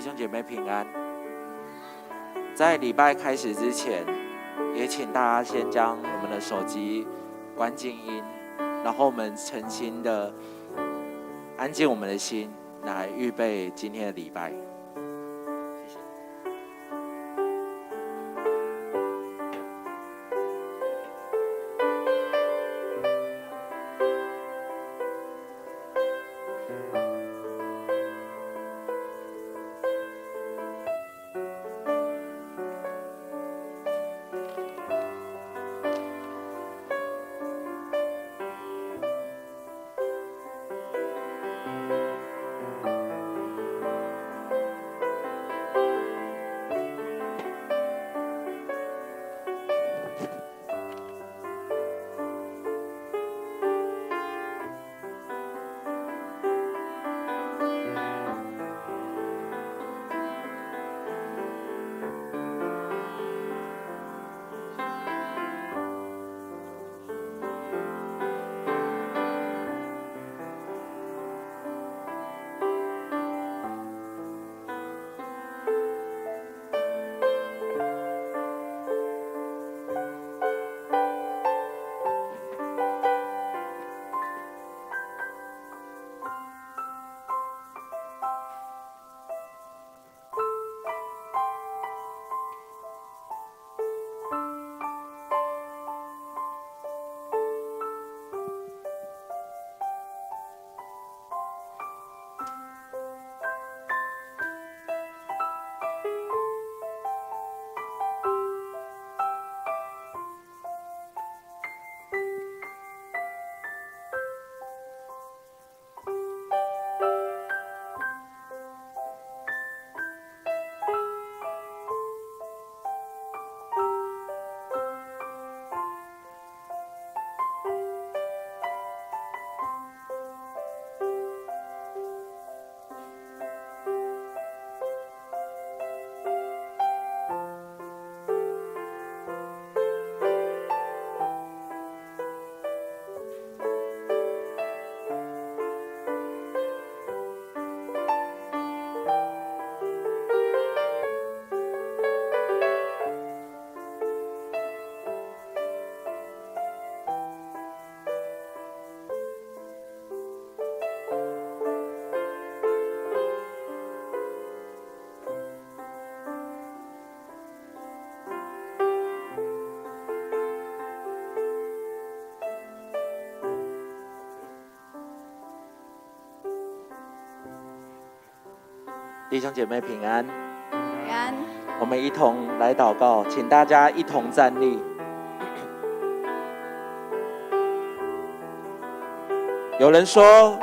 兄姐妹平安。在禮拜開始之前，也請大家先將我們的手機關靜音，然後我們誠心的安靜我們的心，來預備今天的禮拜。謝謝。弟兄姐妹平安，平安。我們一同來禱告，請大家一同站立。有人說，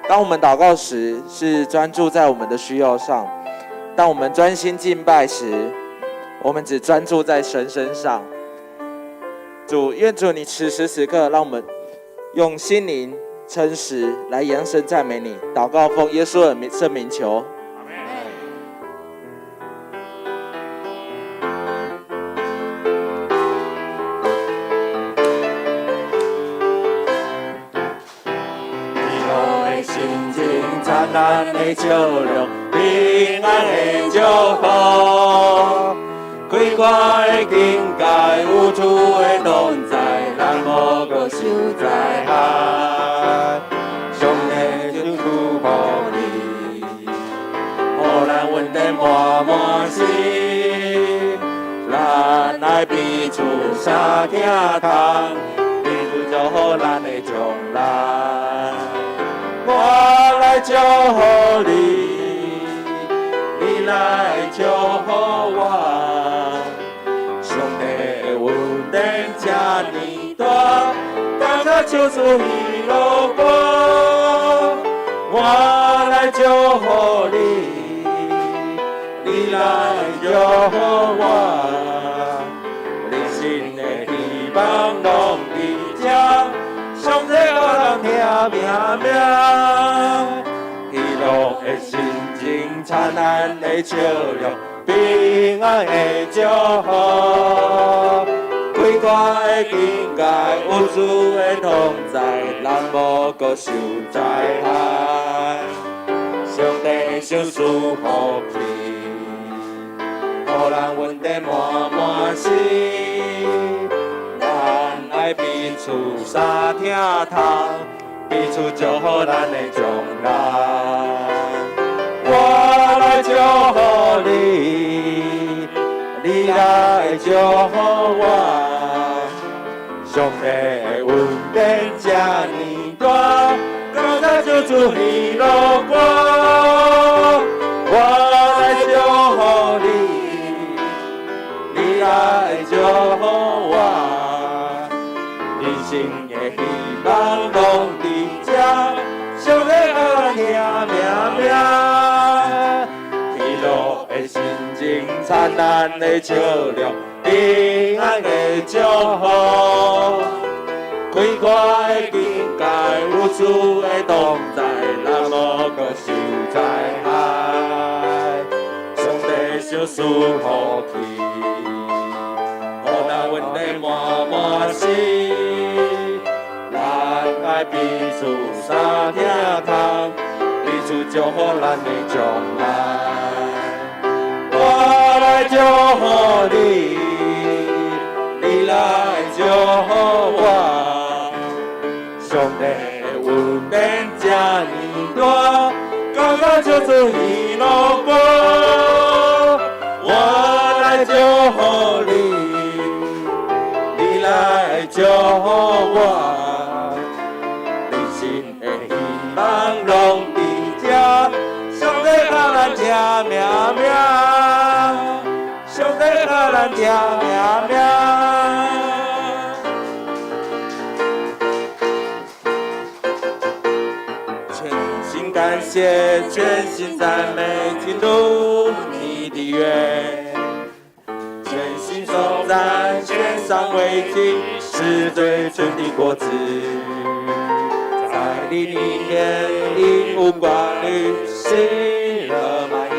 當我們禱告時，是專注在我們的需要上；當我們專心敬拜時，我們只專注在神身上。主，願主你此時此刻，讓我們用心靈誠實來揚聲讚美你。禱告奉耶穌的聖名求。燦爛的笑容，平安的祝福，開闊的境界，有主的同在，咱無閣受災害。上帝就祝福你，予咱穩定滿滿心，咱愛彼此相疼痛，彼此祝福咱的將來。我來祝福你，你來祝福我。上帝的恩典這呢大，感謝唱出喜樂歌。我來祝福你，你來祝福我。人生的希望攏佇這。上帝予人聽命命，喜樂的心情，燦爛的笑容，平安的祝福，開闊的境界，有主的同在，咱無閣受災害。上帝賞賜福氣。予人恩典滿滿心。咱愛彼此相疼痛，彼此祝福咱的將來。我來祝福你，你來祝福我。上帝的恩典這呢大，敢若就像彼落歌。我來祝福你，你來祝福我。人生的希望攏佇這，上帝予咱聽命命。喜樂的心情，燦爛的笑容，平安的祝福。開闊的境界，有主的同在，咱無閣受災害。上帝賞賜福氣，予咱恩典滿滿心。咱愛彼此相疼痛，彼此祝福咱的將來。我來祝福你，你來祝福我。上帝的恩典這呢大，敢若就像彼落歌。我來祝福你，你來祝福我。人生的希望攏佇這，上帝予咱聽命命，上帝予咱聽命命。全心感謝，全心讚美，進入你的園。全心頌讚，獻上為祭，是最純的果子。在你裡面一無掛慮，喜樂滿溢。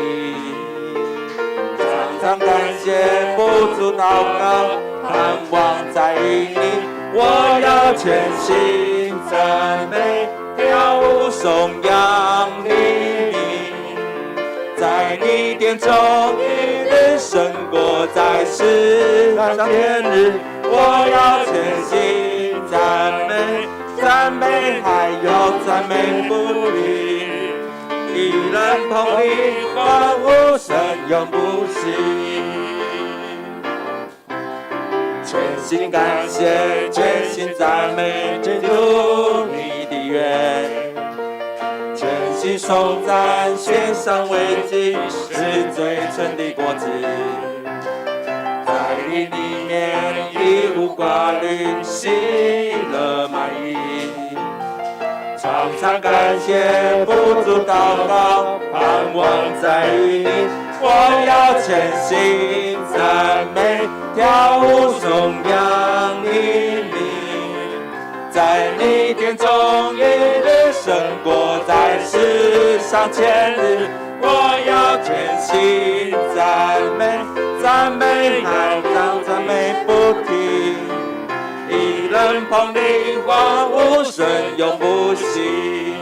常常感謝，不住禱告，盼望再與你。我要全心讚美，跳舞頌揚你名。在你殿中一日勝過在世上千日。我要全心讚美，讚美還要讚美不停。與人同力，歡呼聲永不息。全心感謝，全心讚美，進入你的園。全心頌讚，獻上為祭，是最純的果子。在你裡面一無掛慮，喜樂滿溢。常常感謝，不住禱告，盼望再與你。我要全心讚美，跳舞頌揚你名。在你殿中一日勝過在世上千日。我要全心讚美，讚美還要讚美不停。與人同力，歡呼聲永不息。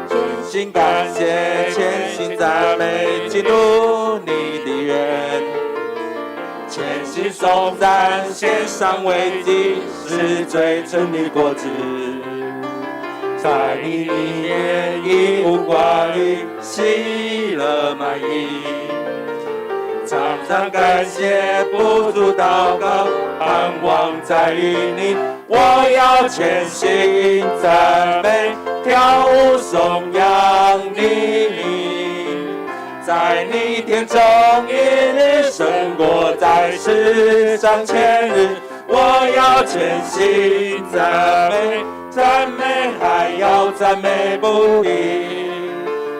全心感謝，全心讚美，進入你的園。全心頌讚，獻上為祭，是最純的果子。在你裡面一無掛慮，喜樂滿溢。常常感謝，不住禱告，盼望再與你。我要全心讚美，跳舞頌揚你名。在你殿中一日勝過在世上千日。我要全心讚美，讚美還要讚美不停。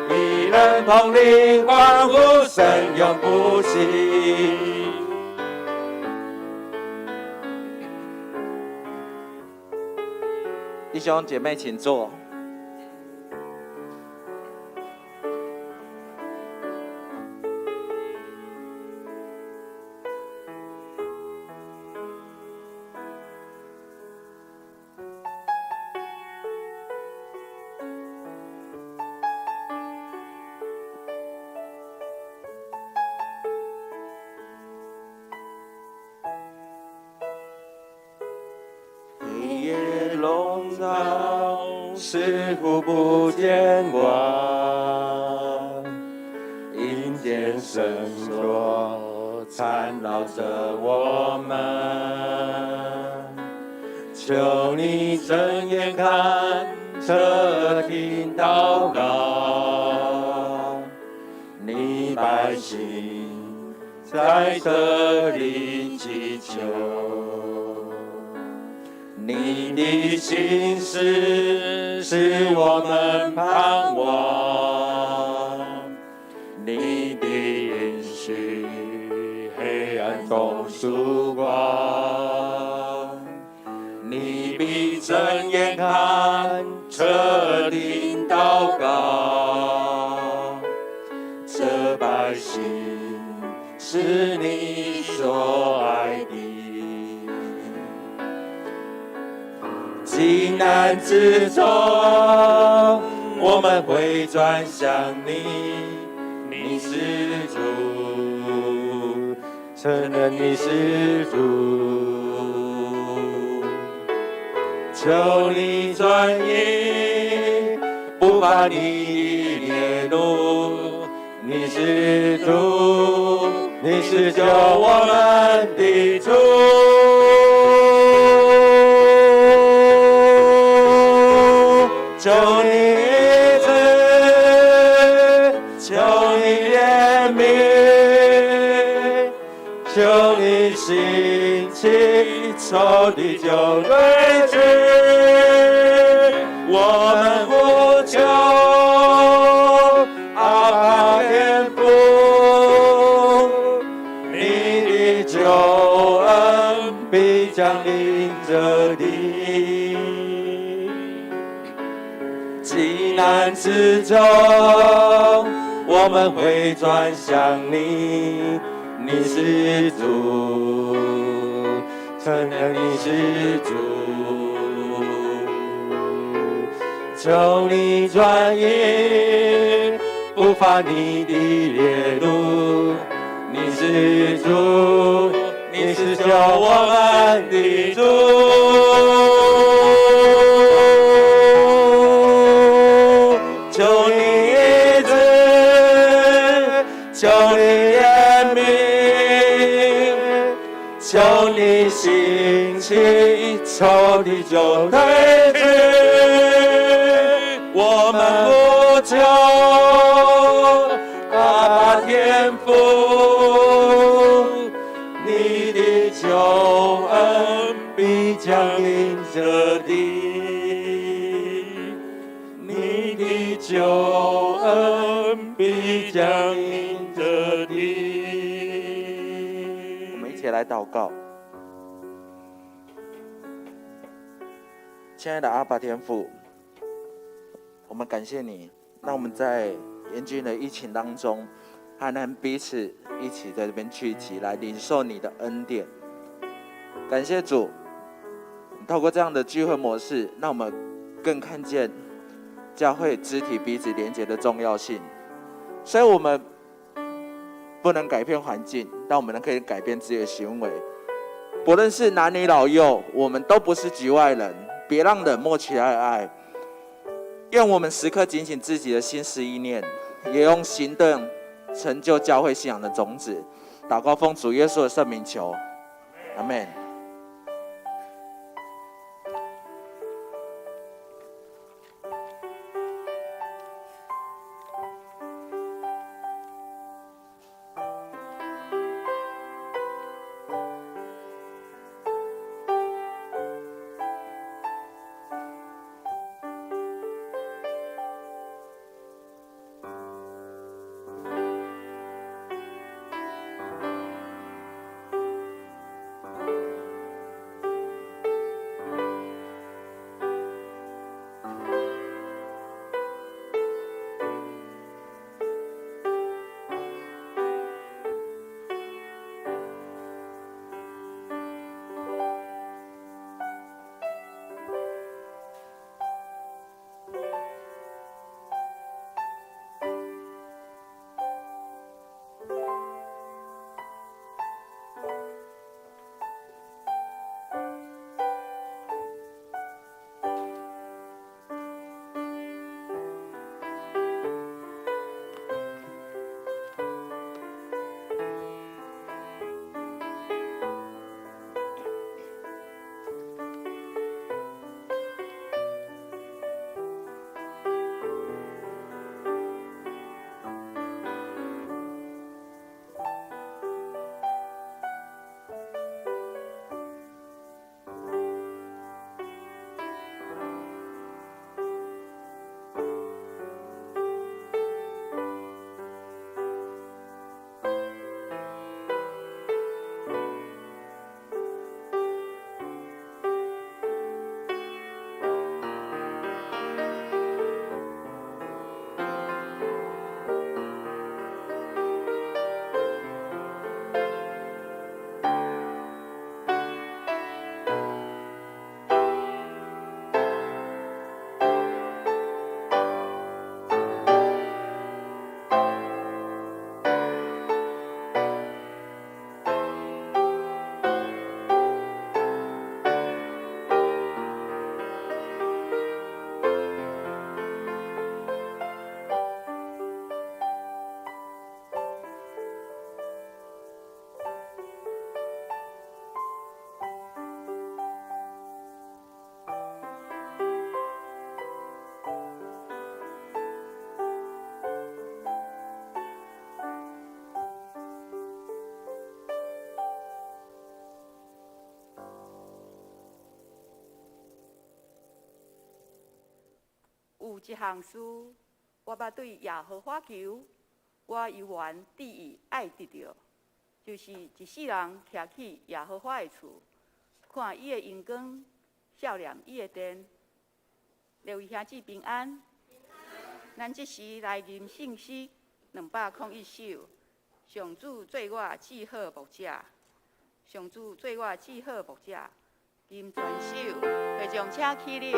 與人同力，歡呼聲永不息。弟兄姐妹，請坐。父不見光，陰間繩索纏繞著我們，求你睜眼看，側聽禱告，你百姓在這裡祈求。你的信實是我們盼望，你的應許黑暗中曙光，你必睜眼看，側聽禱告，這百姓是你所愛的。急難之中，我們會轉向你，你是主，承認你是主，求你轉意，不發你的烈怒，你是主，你是救我們的主。求你醫治，求你憐憫，求你興起，仇敵就退去。我們呼求阿爸天父，你的救恩必降臨這地。急難之中，我們會轉向你，你是主，承認你是主，求你轉意，不發你的烈怒，你是主，你是救我們的主。求你醫治，求你憐憫，求你興起，仇敵就退去。我們呼求阿爸天父，你的救恩必降臨這地。你的救恩必降臨這地。我們一起來禱告。親愛的阿爸天父，我們感謝你，讓我們在嚴峻的疫情當中，還能彼此一起在這邊聚集，來領受你的恩典。感謝主，透過這樣的聚會模式，讓我們更看見教會肢體彼此連結的重要性。所以，我們不能改變環境，但我們可以改變自己的行為。不論是男女老幼，我們都不是局外人。別讓冷漠取代愛。願我們時刻警醒自己的心思意念，也用行動成就教會信仰的種子。禱告奉主耶穌的聖名求，阿門。有一項事，我捌對耶和華求，我猶原致意愛得著，就是一世人徛去耶和華的厝，看伊的榮光，數念伊的殿。各位兄姊平安。咱這時來吟聖詩201首，上主做我至好牧者，上主做我至好牧者，吟全首，會眾請起立。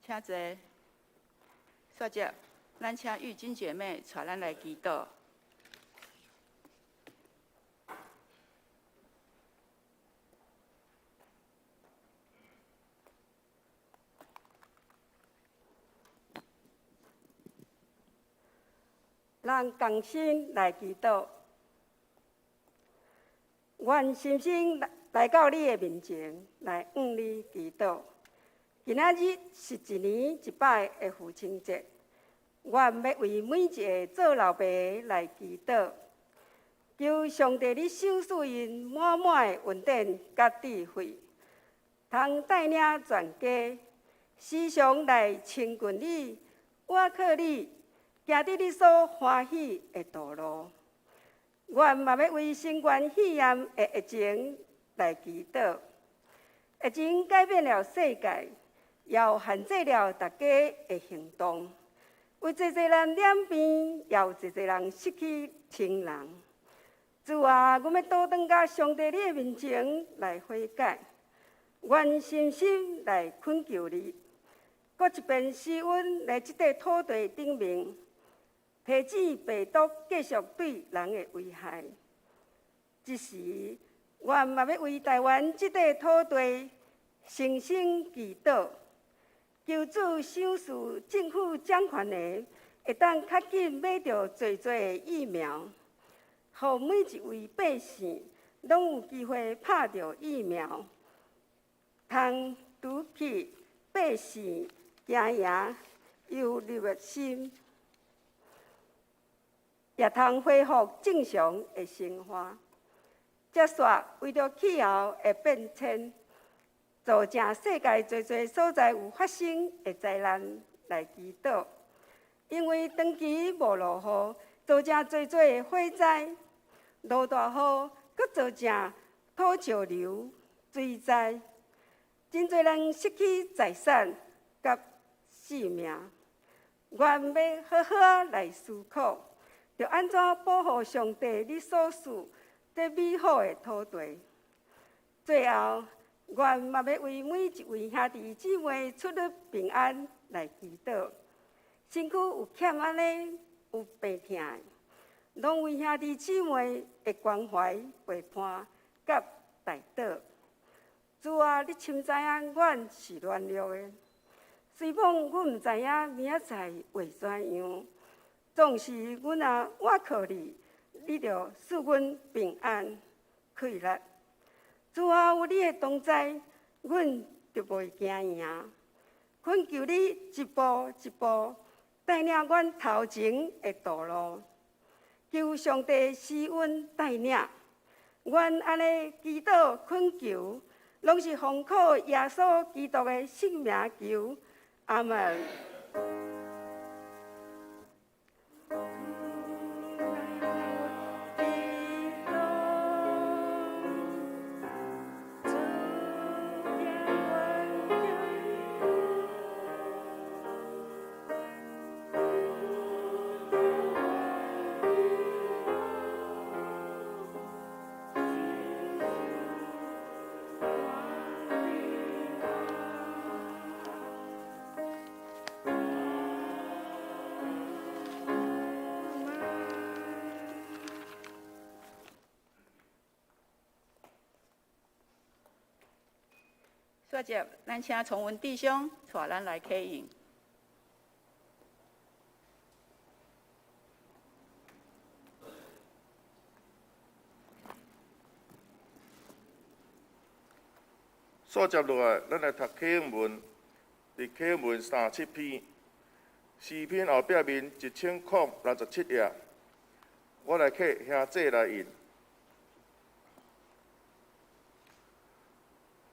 請坐。煞接，咱請玉珍姐妹帶咱來祈禱。咱同心來祈禱，願深深來到你的面前，來向你祈禱。今仔日是一年一擺的父親節，阮欲為每一个做老爸的來祈禱，求上帝你賞賜𪜶滿滿的恩典佮智慧，通帶領全家時常來親近你、倚靠你，行佇你所歡喜的道路。阮嘛欲為新冠肺炎的疫情來祈禱，疫情改變了世界，也限制了大家的行動，有濟濟人染病，也有濟濟人失去親人。主啊，阮欲倒轉到上帝你的面前來悔改，阮深深來懇求你，閣一遍施恩來這塊土地頂面，停止病毒繼續對人的危害。這時，阮嘛欲為台灣這塊土地誠心祈禱。求主賞賜政府掌權的，會當較緊買著濟濟的疫苗，予每一位百姓攏有機會拍著疫苗，通除去百姓驚惶憂慮的心，也通恢復正常的生活。接續為著氣候的變遷，造成世界濟濟所在有發生的災難來祈禱，因為長期無落雨，造成濟濟的火災，落大雨，閣造成土石流、水災，真濟人失去財產佮性命。阮欲好好來思考，著按怎保護上帝你所賜這美好的土地。最後，阮嘛欲為每一位兄弟姊妹出入平安來祈禱。身軀有欠按呢，有病疼的，攏為兄弟姊妹的關懷陪伴佮代禱。主啊，你深知影阮是軟弱的，雖罔阮毋知影明仔載會怎樣，總是阮若倚靠你，你就賜阮平安、氣力。主啊，有你的同在，阮就袂驚贏。懇求你一步一步帶領阮頭前的道路，求上帝施恩帶領。阮按呢祈禱懇求，攏是奉靠耶穌基督的聖名求，阿門。煞接，咱請崇文弟兄帶咱來啟應。煞接落來，咱來讀啟應文，佇啟應文37篇，詩篇後壁面1067頁，我來替兄姊來印。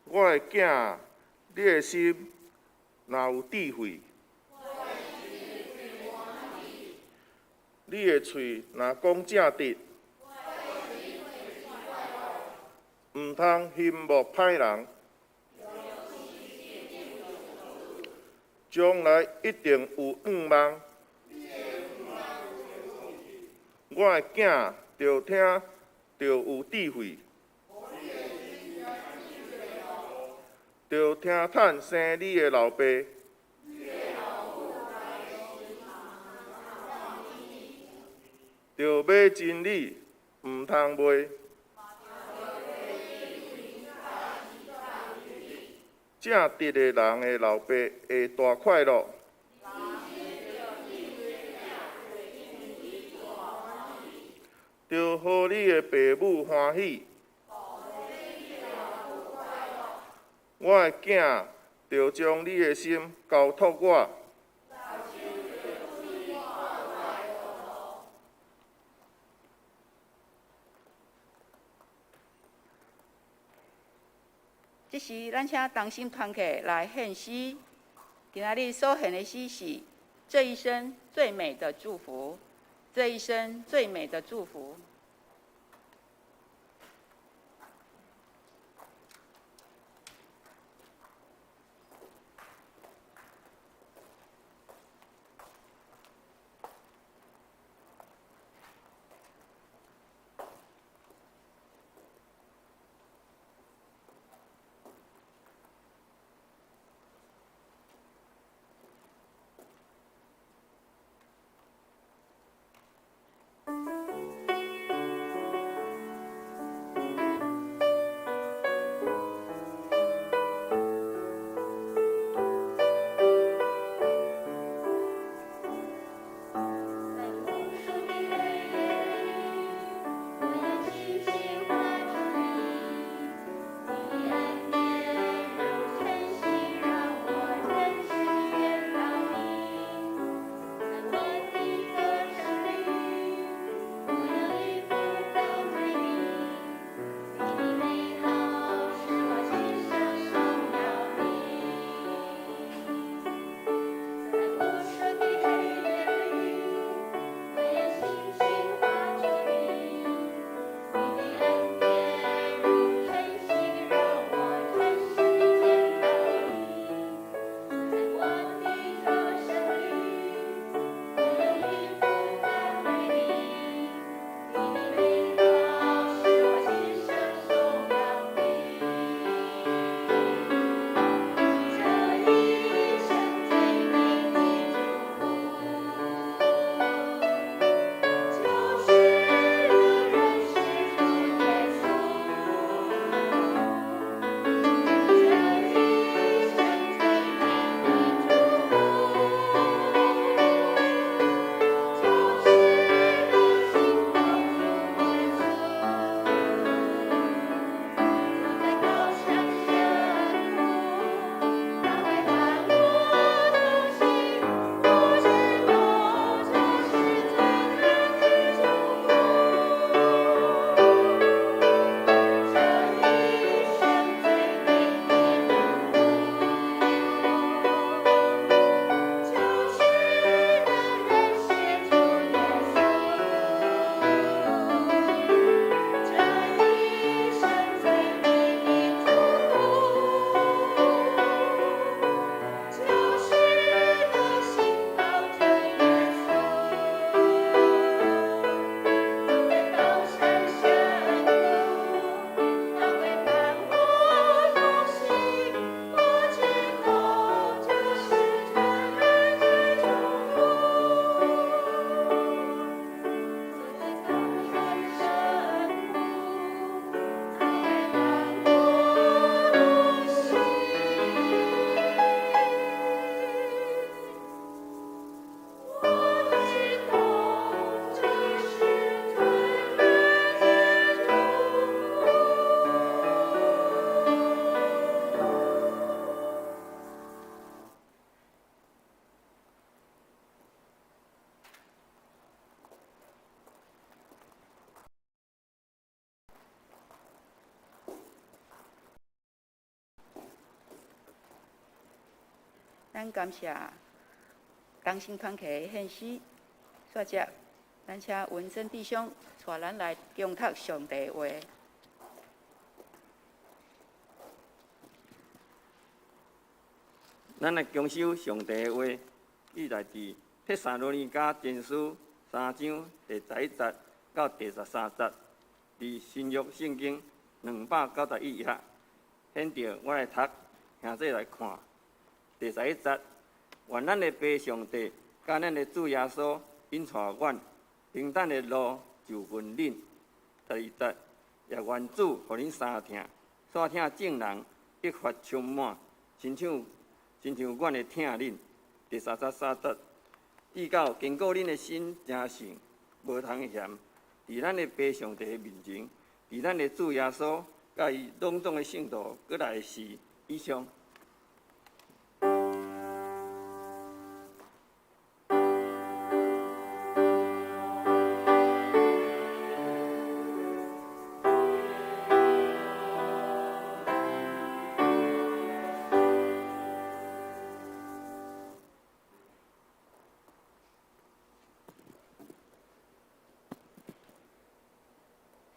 我的囝，你的心若有智慧，你的喙若講正直，毋通欣慕歹人，將來一定有向望。我的囝，著聽，著有智慧。著聽趁生你的老爸，著買真理，毋通賣。正直的人的老爸會大快樂。著予你的爸母歡喜。我的囝，著將你的心交託我。這時，咱請同心團契來獻詩。今仔日所獻的詩是這一生最美的祝福，這一生最美的祝福。咱感謝同心團契的獻詩，煞接咱請文珍弟兄帶咱來恭讀上帝話。咱來恭守上帝的話，記載佇帖撒羅尼迦前書三章第十一節到第十三節，佇新約聖經291頁。現在我來讀，兄弟來看。第十一節，願咱的父上帝佮咱的主耶穌引帶阮平等的路就近恁。十二節，也願主予恁三疼，煞疼眾人，益發充滿，親像親像阮會疼恁。第三十三節，至到堅固恁的心，誠實，無通嫌，佇咱的父上帝的面前，佇咱的主耶穌佮伊攏總的聖徒閣來時，以上。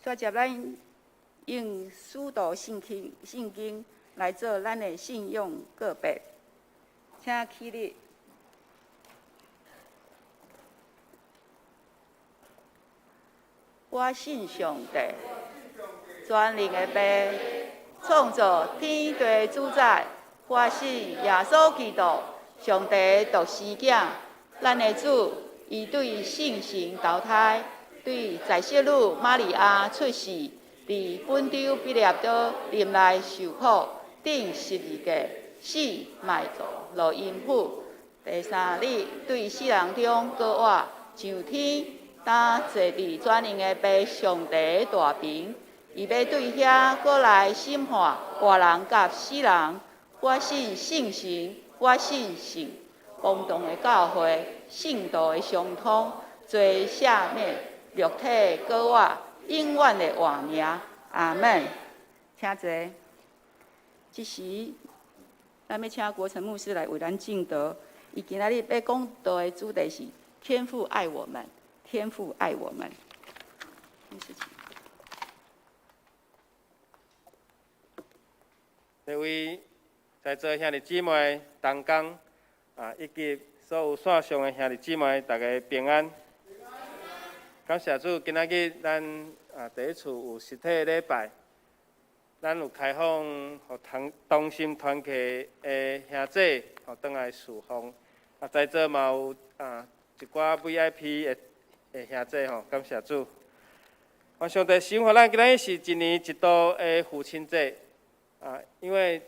煞接咱用使徒信經聖經來做咱的信仰告白，請起立。我信上帝，全能的父，創造天地主宰。我信耶穌基督，上帝獨生囝，咱的主，伊對聖神投胎，對在聖女瑪利亞出世，佇本丟彼拉多林內受苦，釘十字架，死埋葬，落陰府。第三日對死人中閣活，上天，擔坐佇全能的父上帝大爿，伊欲對遐閣來審判活人佮死人。我信聖神，我信聖公同的教會，聖徒的相通，罪赦免，肉體閣活，永遠的活命。阿們。請坐。這時，咱欲請國成牧師來為咱證道。伊今仔日欲講道的主題是天父愛我們，天父愛我們。各位在座兄弟姊妹、同工啊，以及所有線上的兄弟姊妹，大家平安。感謝主，今仔日咱啊第一次有實體禮拜，咱有開放予同同心團契的兄弟，予轉來侍奉。啊，在座嘛有啊一寡 VIP 的的兄弟吼，感謝主。願上帝賞賜咱今仔日是一年一度的父親節啊，因為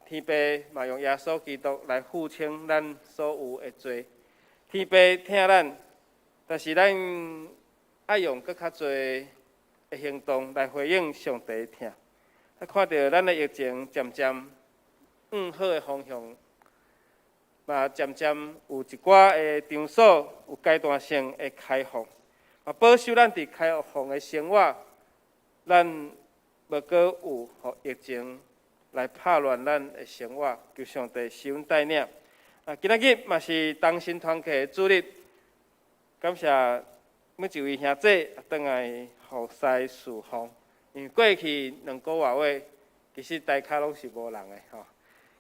天父嘛用耶穌基督來付清咱所有的罪，天父疼咱，但是咱愛用閣較濟的行動來回應上帝的疼。啊，看著咱的疫情漸漸往好的方向，嘛漸漸有一寡的場所有階段性的開放，嘛保守咱佇開放的生活，咱無閣有予疫情來拍亂咱的生活，求上帝賜阮帶領。啊，今仔日嘛是同心團契的主日，感謝每一位兄弟轉來服侍侍奉。因為過去兩個外月，其實台跤攏是無人的吼。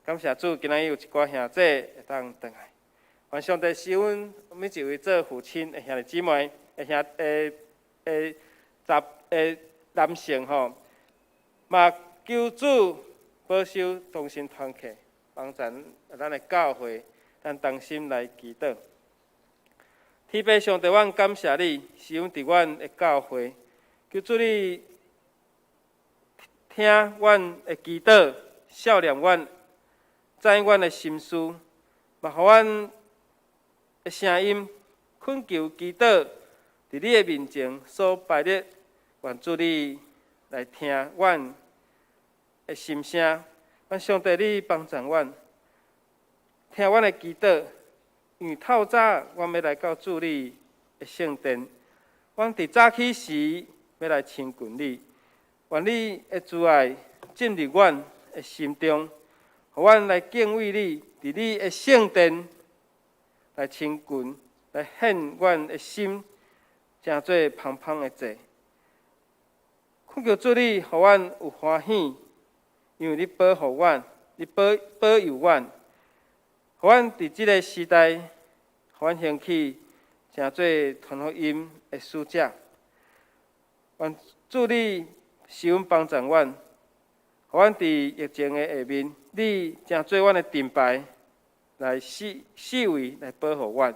感謝主，今仔日有一寡兄弟會當轉來。願上帝賜阮每一位做父親的兄弟姊妹，的兄的的查的男性吼，嘛求主保守同心團契，幫助咱的教會，咱同心來祈禱。天父上帝，阮感謝你，賜阮佇阮的教會，求主你聽阮的祈禱，赦免阮，知阮的心思，嘛予阮的聲音懇求祈禱，佇你的面前所擺的，願主你來聽阮的心聲。願上帝你幫助阮，聽阮的祈禱，因為透早阮欲來到主你的聖殿，阮佇早起時欲來親近你。願你的慈愛進入阮的心中，予阮來敬畏你，佇你的聖殿來親近，來獻阮的心，成做芳香的祭。懇求主你，予阮有歡喜，因為你保護阮，你保佑阮，予阮佇這个時代，予阮興起，成做傳福音的使者。願主你施恩幫助阮，予阮佇疫情的下面，你成做阮的盾牌，來四圍來保護阮。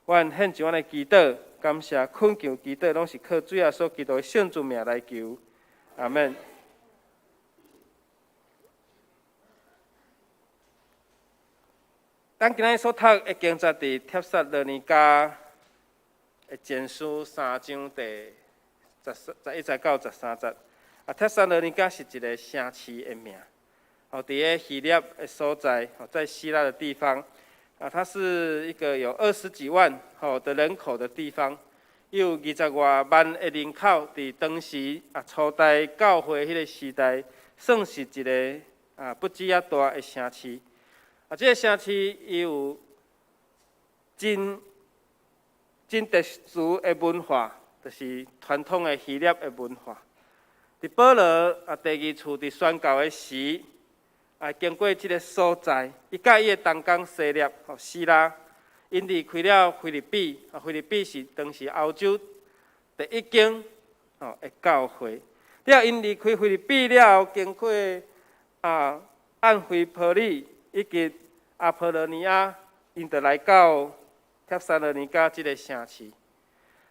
阮獻上阮的祈禱，感謝懇求祈禱，攏是靠主耶穌基督的聖主名來求。阿們。咱今仔日所讀的經節佇帖撒羅尼迦的前書三章第11節到13節。啊，帖撒羅尼迦是一个城市的名，哦，佇个希臘的所在，哦，在希臘的地方，啊，它是一个有20幾萬吼的人口的地方，有20外萬的人口，佇當時啊初代教會彼个時代，算是一个啊不止遐大的城市。啊，這个城市伊有真特殊的文化，就是傳統的希臘的文化。佇保羅啊第二次佇宣教的時，啊經過這个所在，伊佮伊的同工西臘吼西拉，𪜶離開了腓立比，啊腓立比是當時歐洲第一間吼的教會。了𪜶離開腓立比了後，經過啊按腓波里以及阿波羅尼亞，𪜶就來到帖撒羅尼迦這个城市。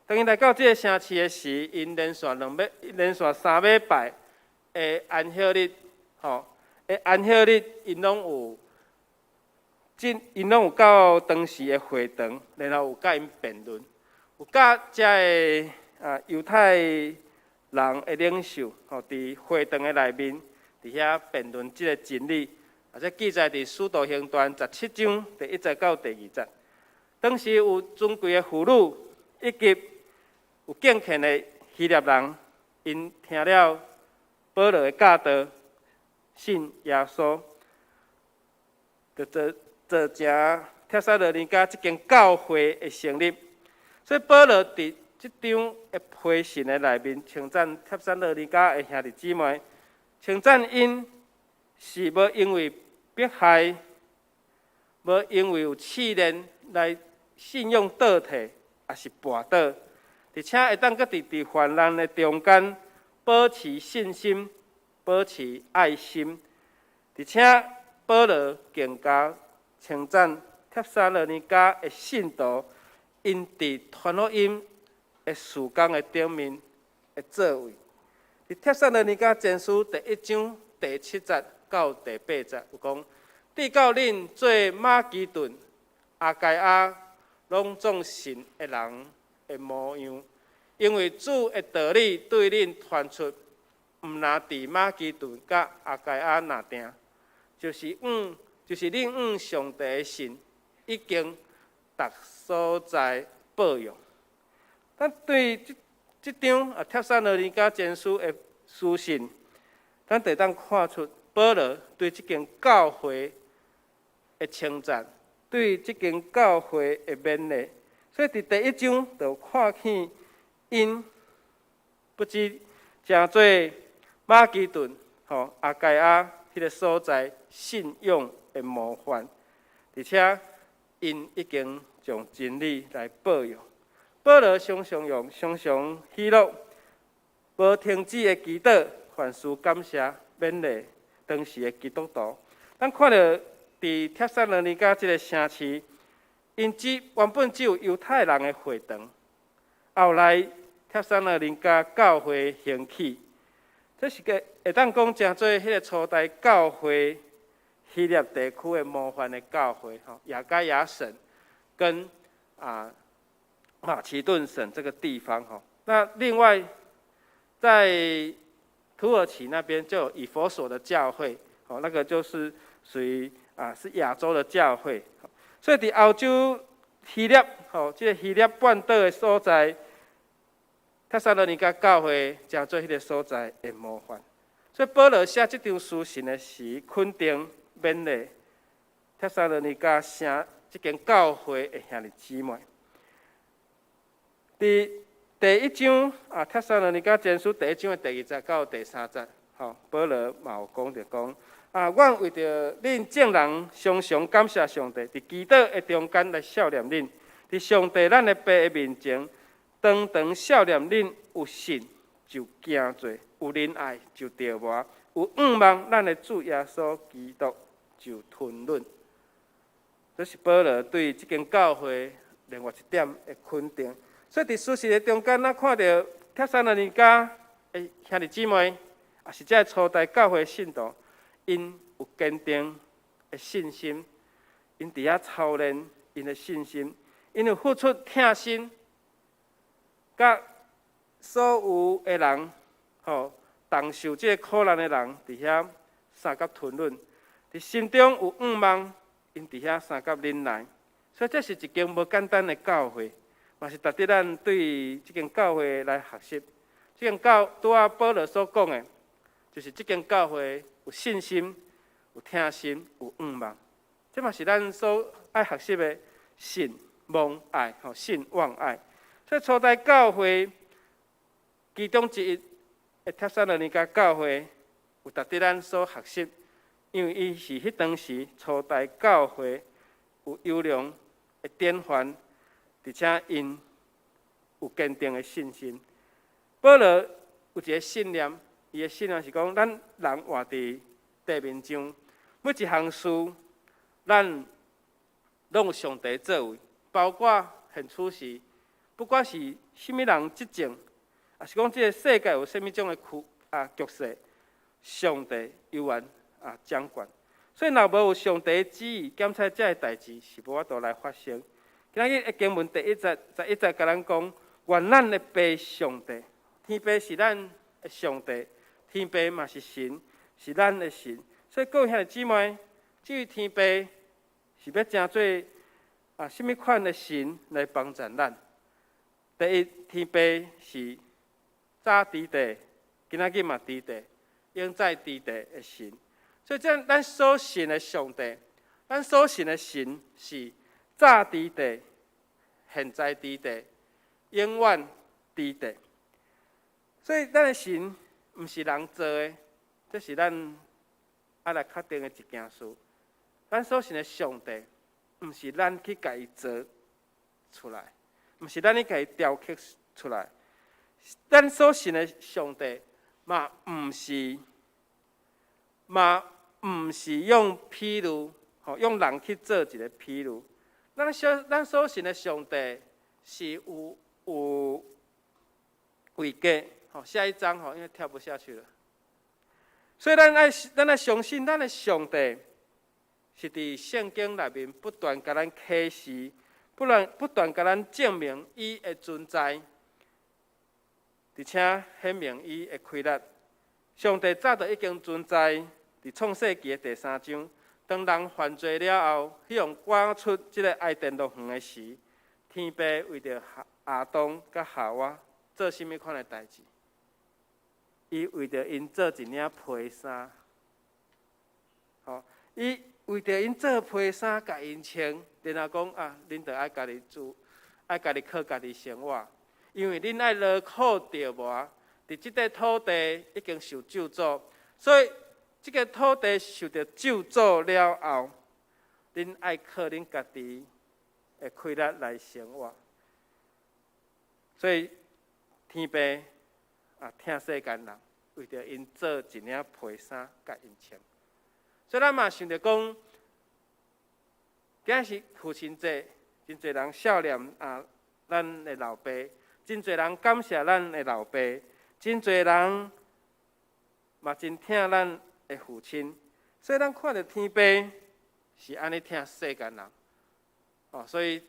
當𪜶來到這个城市的時，𪜶連續2禮，連續3禮拜的安息日，吼，的安息日，𪜶攏有到當時的會堂，然後有佮𪜶辯論，有佮遮个啊猶太人的領袖，吼，佇會堂的內面，佇遐辯論這个真理。啊，這記載佇《使徒行傳》17章第1節到第2節。當時有尊貴的婦女，以及有敬虔的希臘人，𪜶聽了保羅的教導，信耶穌，就造成帖撒羅尼迦這間教會的成立。所以保羅佇這張的批信的內面，稱讚帖撒羅尼迦的兄弟姊妹，稱讚𪜶是無因為迫害，無因為有試煉來信仰倒退，抑是跋倒，而且會當閣佇患難的中間保持信心，保持愛心，而且保羅更加稱讚帖撒羅尼迦的信徒，𪜶佇傳福音的事工的頂面的作為。佇帖撒羅尼迦前書第1章第7節到第8節有講，直到恁做馬其頓、亞該亞攏總信的人的模樣，因為主的道理對恁傳出，毋若佇馬其頓佮亞該亞爾定，就是恁向上帝的信已經逐所在報應。咱對這張啊帖撒羅尼迦前書的書信，咱就會當看出保羅對這間教會的稱讚，對這間教會的勉勵。所以佇第1章就看見𪜶不止成做馬其頓、吼亞該亞彼个所在信仰的模範，而且𪜶已經將真理來報應。保羅常常用常常喜樂，無停止的祈禱，凡事感謝勉勵當時的基督徒。咱看著佇帖撒羅尼迦這个城市，𪜶原本只有猶太人的會堂，後來帖撒羅尼迦教會興起，這是個會當講成做彼个初代教會希臘地區的模範的教會，吼，亞該亞省跟啊馬其頓省這個地方，吼。那另外在土耳其那邊就有以弗所的教會，吼，那個就是屬於啊是亞洲的教會。所以佇歐洲希臘，吼，這個希臘半島的所在，帖撒羅尼迦教會成做彼个所在的模範。所以保羅寫這張書信的時，肯定勉勵帖撒羅尼迦城這間教會的兄弟姊妹。佇第一章啊，帖撒羅尼迦前書第一章的第二節到第三節，吼，保羅嘛有講著講啊，阮為著恁眾人常常感謝上帝，佇祈禱的中間來數念恁，佇上帝咱的父的面前，常常數念恁有信就行做，有仁愛就著魔，有向望咱的主耶穌基督就吞忍。這是保羅對這間教會另外一點的肯定。所以佇書信的中間，咱看著帖撒羅尼迦的兄弟姊妹，也是這个初代教會信徒，𪜶有堅定的信心，𪜶佇遐操練𪜶的信心，𪜶有付出疼心，佮所有的人，吼，同受這个苦難的人，佇遐相佮吞忍，佇心中有向望，𪜶佇遐相佮忍耐。所以這是一間無簡單的教會。嘛是值得咱對這間教會來學習。這間教拄仔保羅所講的，就是這間教會有信心、有疼心、有向望。這嘛是咱所愛學習的信、望、愛，吼，信、望、愛。所以初代教會其中之一的帖撒羅尼迦教會，有值得咱所學習，因為伊是彼當時初代教會有優良的典範。而且𪜶有堅定的信心。保羅有一个信念，伊的信念是講，咱人活佇地面上，每一項事，咱攏有上帝作為，包括現此時，不管是啥物人執政，抑是講這个世界有啥物種的局啊局勢，上帝猶原啊掌權。所以，若無有上帝的旨意，檢測這个代誌是無法度來發生。今仔日的經文第一節、十一節，共咱講，願咱的父上帝，天父是咱的上帝，天父嘛是神，是咱的神。所以各位兄弟姊妹，這位天父是欲成做啊，啥物款的神來幫助咱？第一，天父是早佇地，今仔日嘛佇地，永在佇地的神。所以，這咱所信的上帝，咱所信的神是早佇地，現在佇地，永遠佇地。所以，咱的神毋是人造的，這是咱愛來確定的一件事。咱所信的上帝，毋是咱去共伊造出來，毋是咱去共伊雕刻出來。咱所信的上帝，嘛毋是，嘛毋是用譬喻，吼，用人去做一个譬喻。咱所信的上帝是有位格，吼，下一張吼，因為跳不下去了。所以咱愛相信咱的上帝是佇聖經內面不斷共咱啟示，不斷共咱證明伊的存在，而且顯明伊的氣力。上帝早就已經存在佇創世記的第三章。當人犯罪了後，彼予趕出這个伊甸樂園的時，天父為著亞當佮夏娃做啥物款的代誌？伊為著𪜶做一領皮衫，吼，伊為著𪜶做皮衫，共𪜶穿，然後講啊，恁著愛家己煮，愛家己靠家己生活，因為恁愛勞苦琢磨，佇這塊土地已經受咒詛，所以這个土地受著咒詛了後，恁愛靠恁家己的氣力來生活。所以天父啊，疼世間人，為著𪜶做一領皮衫，共𪜶穿。所以咱嘛想著講，今仔是父親節，真濟人數念啊，咱的老爸，真濟人感謝咱的老爸，真濟人嘛真疼咱的父親。所以咱看著天父是按呢疼世間人，哦，所以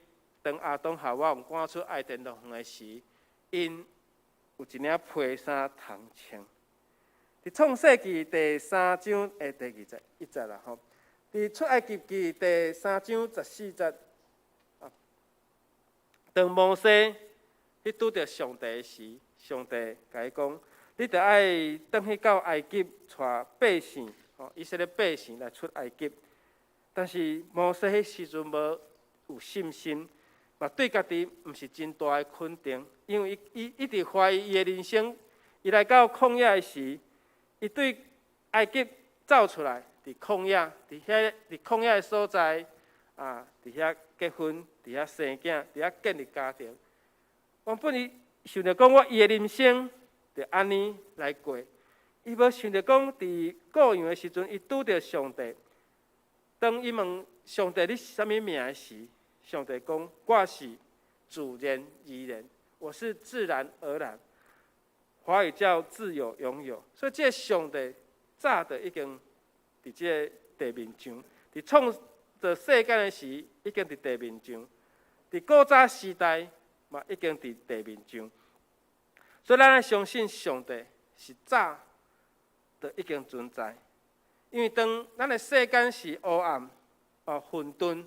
當亞當夏娃予趕出伊甸樂園的時，𪜶有一領皮衫通穿。佇創世記第三章的第21節啦吼，佇出埃及記第三章14節，啊，當摩西去拄著上帝的時，上帝共伊講：你著愛轉去到埃及，帶百姓，吼，以色列百姓來出埃及。但是摩西彼時陣無有信心，嘛對家己毋是真大的肯定，因為伊一直懷疑伊的人生。伊來到曠野的時，伊對埃及走出來，佇曠野，佇遐佇曠野的所在，啊，佇遐結婚，佇遐生囝，佇遐建立家庭。原本伊想著講，我伊的人生就按呢來過。伊無想著講，佇羔羊的時陣，伊拄著上帝。當伊問上帝你是啥物名的時，上帝講我是自然而然，我是自然而然。華語叫自有永有，所以這个上帝早就已經佇這个地面上，佇創造世間的時，已經佇地面上；佇古早時代嘛，已經佇地面上。所以咱愛相信上帝是早就已經存在。因為當咱的世間是黑暗、哦混沌，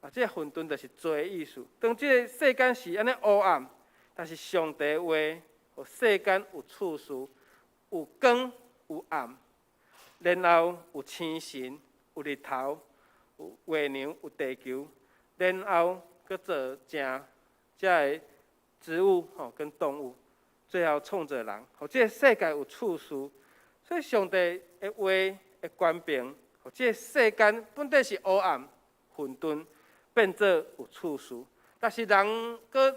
啊，這个混沌就是罪的意思。當這个世間是按呢黑暗，但是上帝話，予世間有次序，有光有暗，然後有星辰、有日頭、有月亮、有地球，然後閣做成這个植物吼跟動物，最後創造人，予這个世界有次序。所以上帝的話的權柄，予這个世間本底是黑暗、混沌，變做有次序。但是人閣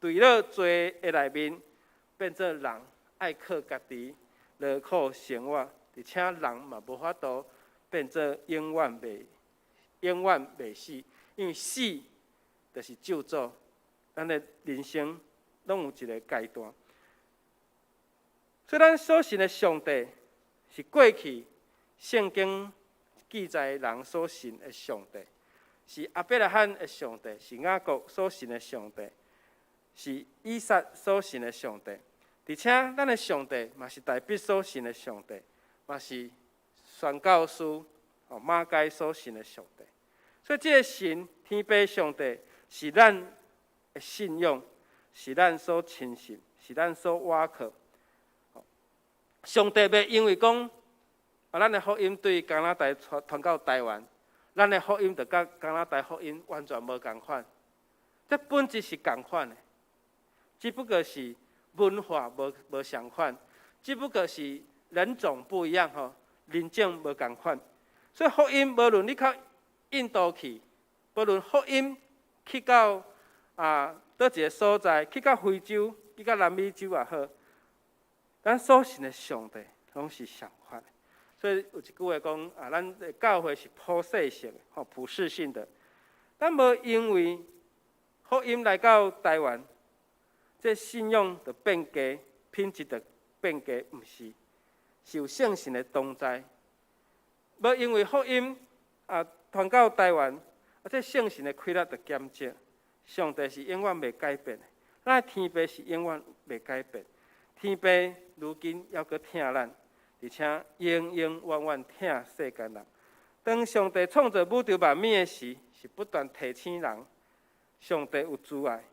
墜落罪的內面，變做人愛靠家己勞苦生活，而且人嘛無法度變做永遠袂死，因為死就是咒詛，咱的人生攏有一个階段。所以，咱所信的上帝是過去聖經記載人所信的上帝，是亞伯拉罕的上帝，是雅各所信的上帝，是以撒所信的上帝。而且，咱的上帝嘛是大衛所信的上帝，嘛是宣教師哦馬該所信的上帝。所以，這个神天父上帝是咱的信仰，是咱所親信，是咱所倚靠。上帝袂因為講啊，咱的福音對加拿大傳傳到台灣，咱的福音就佮加拿大福音完全無仝款。這本質是仝款的，只不過是文化無相款，只不過是人種不一樣吼，人種無仝款。所以福音無論你到印度去，無論福音去到啊佗一个所在，去到非洲，去到南美洲也好，咱所信的上帝攏是相款的。所以有一句話講啊，咱的教會是普世性的，吼，普世性的。咱無因為福音來到台灣，這信仰就變低，品質就變低，毋是，是有聖神的同在。無因為福音啊傳到台灣，啊這聖神的氣力就減少。上帝是永遠袂改變的，咱的天父是永遠袂改變。天父如今猶閣疼咱，而且永永遠遠疼世間人。當上帝創造宇宙萬物的時，是不斷提醒人，上帝有慈愛，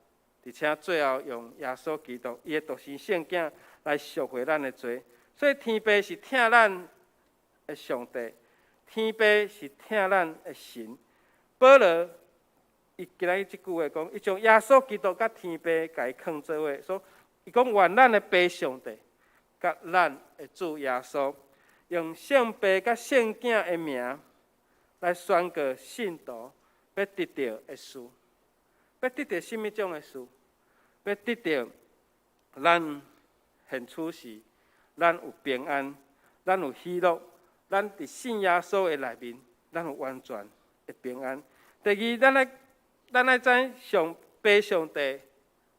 而且最後用耶穌基督伊的獨生聖子來贖回咱的罪。所以天父是疼咱的上帝，天父是疼咱的神。保羅伊今仔日這句話講，伊將耶穌基督佮天父共伊囥做伙，說伊講願咱的父上帝，佮咱的主耶穌，用聖父佮聖子的名來宣告信徒欲得著的事，欲得著啥物種的事？欲得著咱現處時，咱有平安，咱有喜樂，咱佇信耶穌的內面，咱有完全的平安。第二，咱愛知上父上帝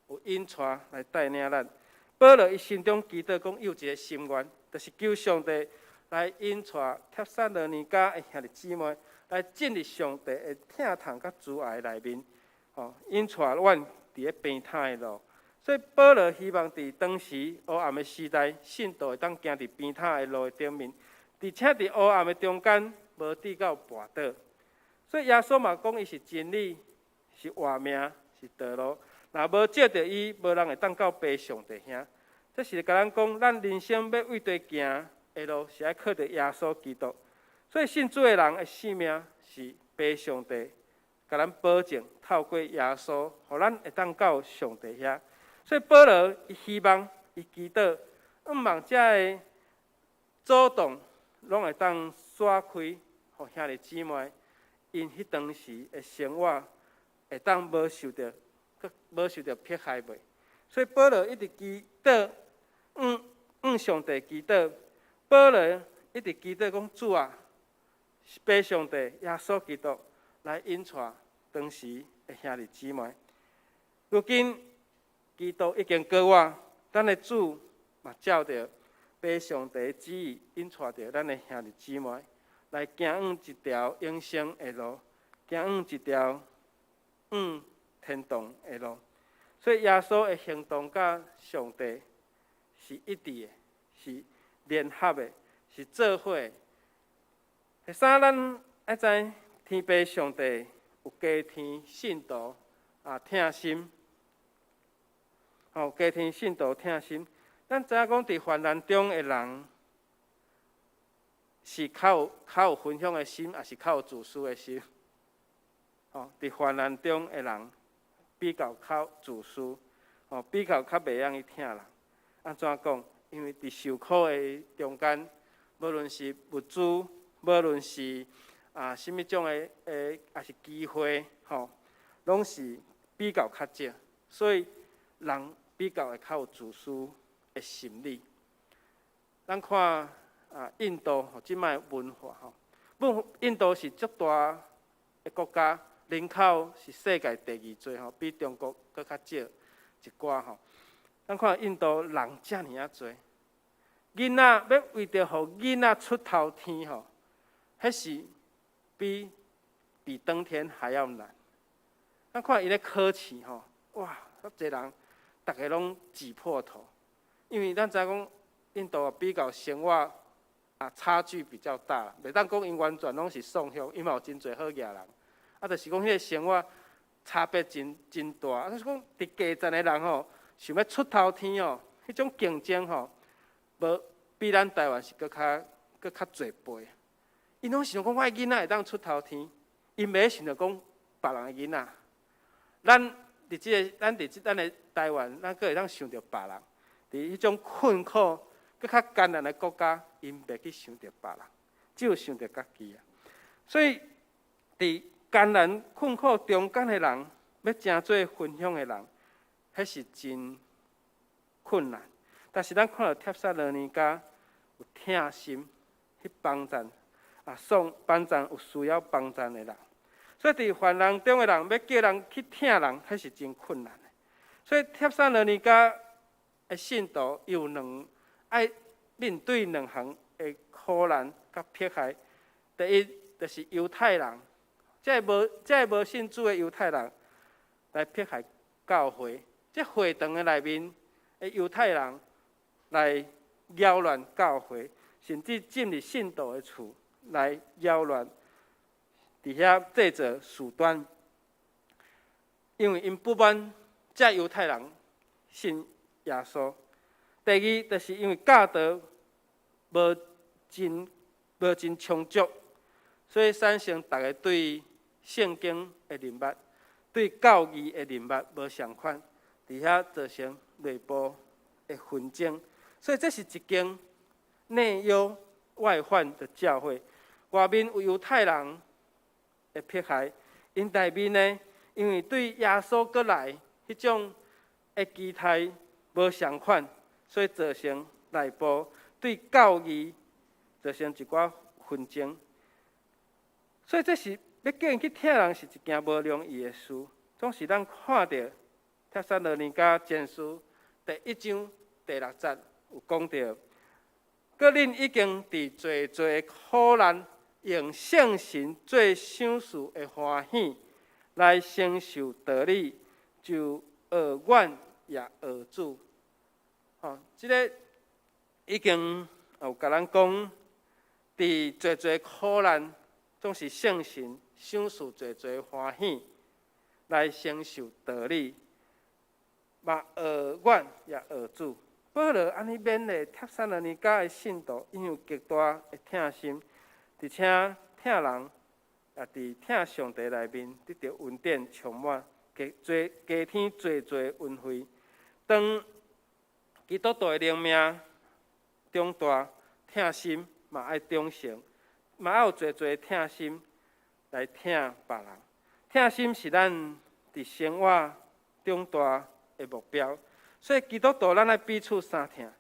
有引帶來帶領咱。保羅伊心中祈禱講，伊有一个心願，就是求上帝來引帶帖撒羅尼迦的兄弟姊妹來進入上帝的疼痛佮慈愛內面，吼，引帶阮佇咧平坦的路。所以保羅希望佇當時黑暗的時代，信徒會當行佇平坦的路的頂面，而且佇黑暗的中間無致到跋倒。所以耶穌嘛講，伊是真理，是活命，是道路。若無藉著伊，無人會當到父上帝遐。這是共咱講，咱人生欲為對行的路，是愛靠著耶穌基督。所以信主的人的性命是父上帝共咱保證，透過耶穌，予咱會當到上帝遐。所以保羅伊希望，伊祈禱，向望這个阻擋攏會當徙開，予兄弟姊妹𪜶彼當時的生活會當無受著迫害袂。所以保羅一直祈禱，向上帝祈禱。保羅一直祈禱講，主啊，父上帝耶穌基督來引帶當時的兄弟姊妹。如今基督已經過我，咱的主嘛照著父上帝旨意引帶著咱的兄弟姊妹來行往一條永生的路，行往一條往天堂的路。所以耶穌的行動佮上帝是一致的，是聯合的，是做伙的。第三，咱愛知天父上帝有家庭信徒啊疼心，吼，家庭信徒疼心。咱知影講，佇患難中的人是較有分享的心，抑是較有自私的心？吼，佇患難中的人比較較自私，吼，比較較袂曉去疼人。按怎講？因為佇受苦的中間，無論是物資，無論是啊，啥物種的，抑是機會，吼，攏是比較較少，所以人比較會較有自私的心理。咱看啊，印度吼，這擺文化吼，印度是足大的國家，人口是世界第二濟吼，比中國閣較少一寡吼。咱看印度人遮爾仔濟，囡仔欲為著予囡仔出頭天吼，彼是比登天還要難。咱看伊咧考試吼，哇，遮濟人，逐个攏擠破頭，因為咱知影講印度比較生活啊差距比較大，袂當講𪜶完全攏是喪鄉，𪜶嘛有真濟好額人，啊，就是講彼个生活差別真真大，啊，就是講佇基層的人吼，想欲出頭天哦，彼種競爭吼，無比咱台灣是閣較濟倍。𪜶攏想講，我的囡仔會當出頭天，𪜶袂想著講別人的囡仔。咱佇這咱的台灣，咱閣會當想著別人。佇彼種困苦、閣較艱難的國家，𪜶袂去想著別人，只有想著家己啊。所以，佇艱難困苦中間的人，欲成做分享的人，彼是真困難。但是咱看著帖撒羅尼迦有疼心去幫贊啊，送幫贊有需要幫贊的人。所以佇患難中的人，欲叫人去疼人，彼是真困難的。所以帖撒羅尼迦的信徒有兩愛面對兩項的苦難佮迫害。第一，就是猶太人，這个無信主的猶太人來迫害教會，這會堂的內面的猶太人來擾亂教會，甚至進入信徒的厝來擾亂，佇遐製造事端，因為𪜶不滿這猶太人信耶穌。第二，就是因為教導無真充足，所以產生逐家對聖經的認捌、對教義的認捌無相仝，佇遐造成內部的紛爭。所以這是一間內憂外患的教會。外面有猶太人的迫害，𪜶內面呢，因為對耶穌閣來彼種的期待無相仝，所以造成內部對教義造成一寡紛爭。所以這是欲叫𪜶去疼人是一件無容易的事。總是咱看著帖撒羅尼迦前書第一章第六節有講著，閣恁已經佇濟濟苦難，用聖神做賞賜的歡喜來承受道理，就學阮也學主。吼，這个已經有共咱講，佇濟濟苦難，總是聖神賞賜濟濟歡喜來承受道理，嘛學阮也學主。保羅按呢勉勵帖撒羅尼迦的信徒，𪜶有極大的疼心。而且疼人，也佇疼上帝內面得著恩典充滿，加濟加添濟濟恩惠。當基督徒的靈命長大，疼心嘛愛長成，嘛愛有濟濟疼心來疼別人。疼心是咱佇生活長大的目標，所以基督徒咱愛彼此相疼，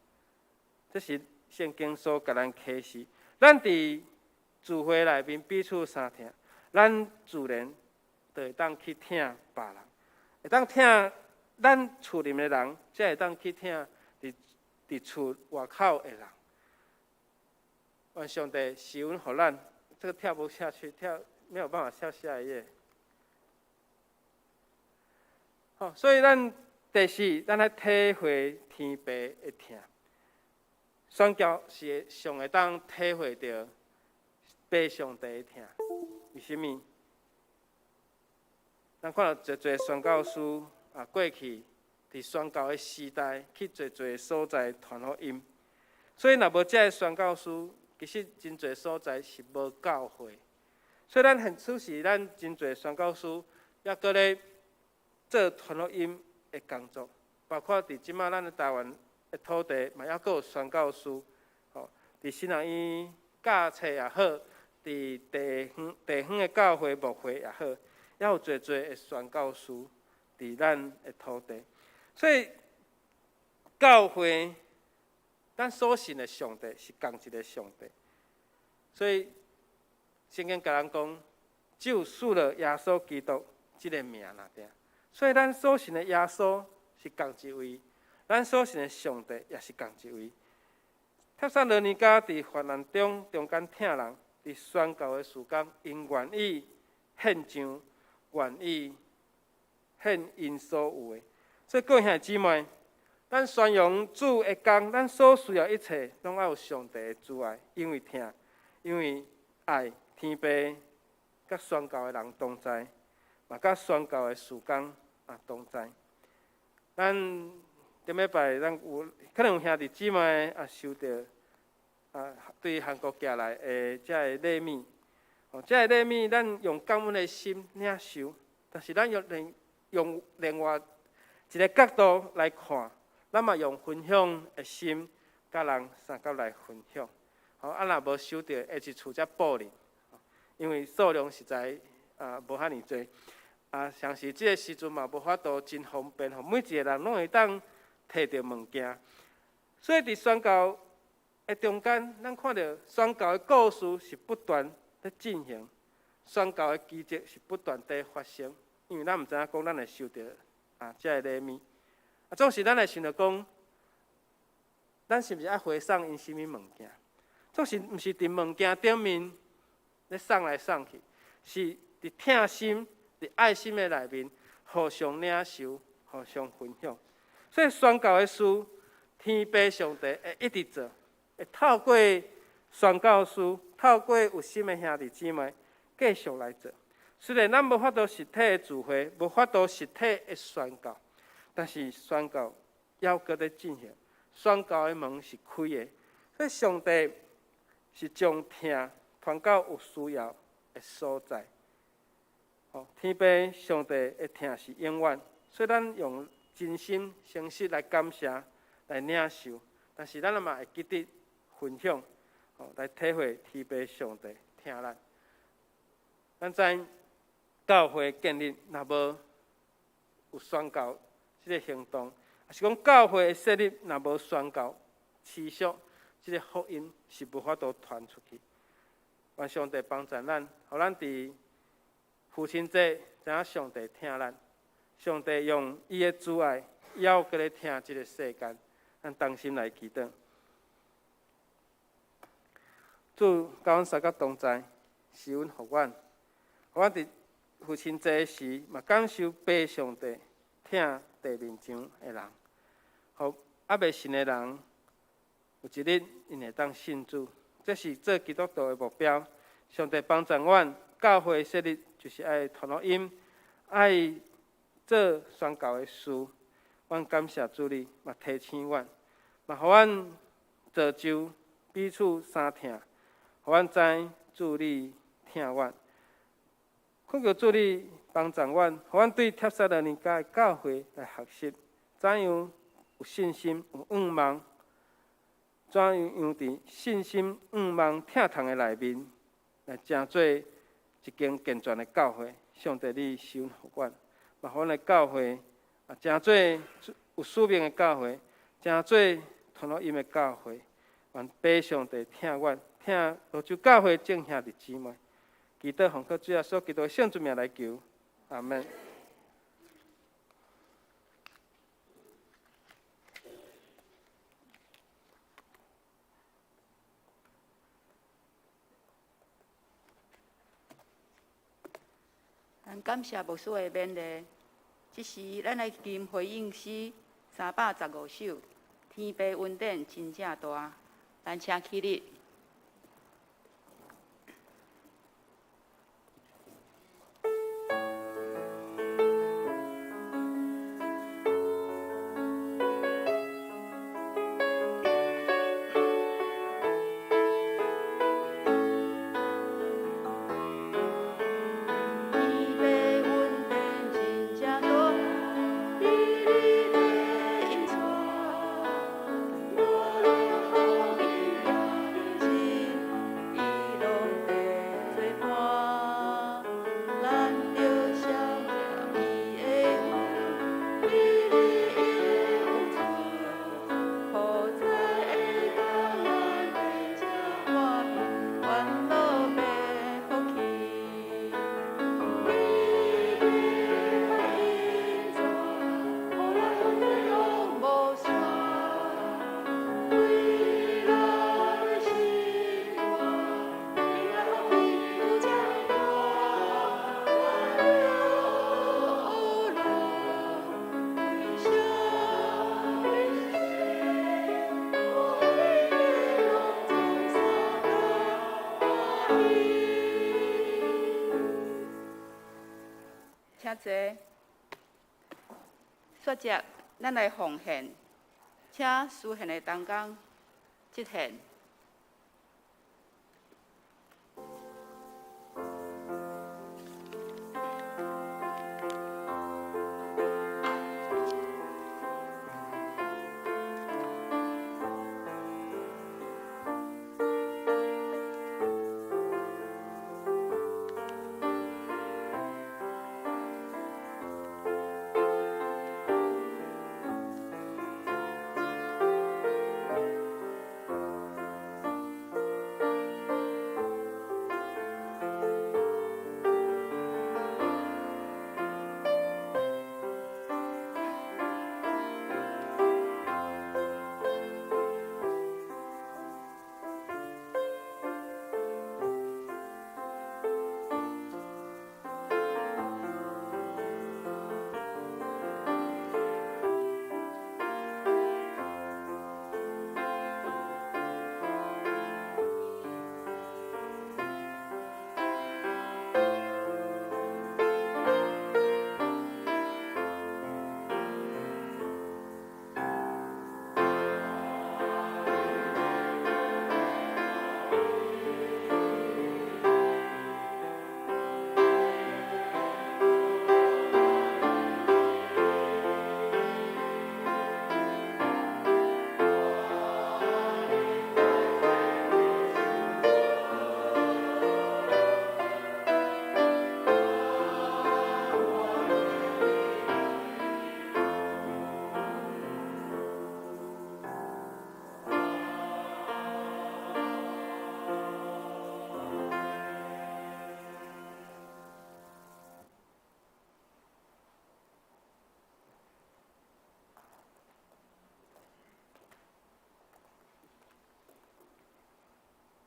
這是聖經所共咱啟示。咱佇聚會內面彼此相疼，咱自然就會當去疼別人，會當疼咱厝裡面的人，才會當去疼佇厝外口的人。願上帝賜恩予咱，這個跳不下去，跳沒有辦法跳下一頁。好，所以咱第四，咱愛體會天父的疼。宣教是上會當體會著父上帝的疼。為啥物？咱看著濟濟宣教師啊，過去佇宣教的時代，去濟濟所在傳福音。所以若無這个宣教師，其實真濟所在是無教會。所以咱現此時，咱真濟宣教師猶閣咧做傳福音的工作，包括佇這馬咱的台灣的土地，嘛猶閣有宣教師，吼，佇神學院教冊也好，佇地方的教會牧會也好，猶有濟濟的宣教師佇咱的土地。所以教會，咱所信的上帝是仝一个上帝。所以聖經共咱講，只有賜了耶穌基督這个名爾爾。所以咱所信的耶穌是仝一位，咱所信的上帝也是仝一位。帖撒羅尼迦佇患難中間疼人，佇宣教的時間，𪜶願意獻上，願意獻𪜶所有的。所以各位兄弟姊妹，咱宣揚主的工，咱所需要一切，攏愛有上帝的慈愛，因為疼，因為愛，天父佮宣教的人同在，嘛佮宣教的事工也同在。咱頂禮拜，咱有可能有兄弟姊妹也收著啊，對韓國寄來的這个禮物。哦，這个禮物咱用感恩的心領受，但是咱用另外一个角度來看，咱嘛用分享的心，佮人相佮來分享。好，啊，若無收著，下一次才補領。因為數量實在啊無遐爾濟。啊，像是這个時陣嘛，無法度真方便，予每一个人攏會當提著物件。所以佇宣教的中間，咱看著宣教的故事是不斷咧進行，宣教的奇蹟是不斷佇發生。因為咱毋知影講，咱會收著啊這个禮物。啊，總是咱會想著講，咱是毋是愛回送𪜶啥物物件？總是毋是佇物件頂面咧送來送去，是佇疼心、佇愛心的內面互相領受、互相分享。所以宣教的事，天父上帝會一直做，會透過宣教師、透過有心的兄弟姊妹繼續來做。雖然咱無法度實體的聚會，無法度實體的宣教，但是宣教猶閣咧進行，宣教的門是開的。所以上帝是將疼傳到有需要的所在。哦，天父上帝的疼是永遠，所以咱用真心誠實來感謝、來領受，但是咱嘛會記得分享，哦，來體會天父上帝疼咱。咱知教會建立若無有宣教這个行動，抑是講教會的設立若無宣教持續，這个福音是無法度傳出去。願上帝幫助咱，予咱佇父親節知影上帝疼咱，上帝用伊的慈愛，猶閣咧疼這个世間，咱同心來祈禱。主佮阮相佮同在，賜恩予阮，予阮佇父親節時，嘛感受父上帝疼地面上的人，予猶未信的人，有一日𪜶會當信主，這是做基督徒的目標。上帝幫助阮，教會設立就是愛傳福音，愛做宣教的事。阮感謝主你，嘛提醒阮，嘛予阮造就彼此相疼，予阮知主你疼阮，恳求主你帮助阮，予阮对帖撒罗尼迦的教会来学习，怎样有信心、有向望，怎样用伫信心、向望、疼痛的内面，来成做一间健全的教会。上帝，你施恩予阮，嘛予阮的教会啊，成做有使命的教会，成做传福音的教会。愿父上帝疼阮，疼芦洲教会众兄弟姊妹。祈祷奉靠主耶稣基督的圣主名来求，阿门。咱感谢牧师的勉励。这时，咱来吟回应诗315首，天父恩典真正大。咱请起立。请坐。煞接，咱来奉献，请司献的同工执献。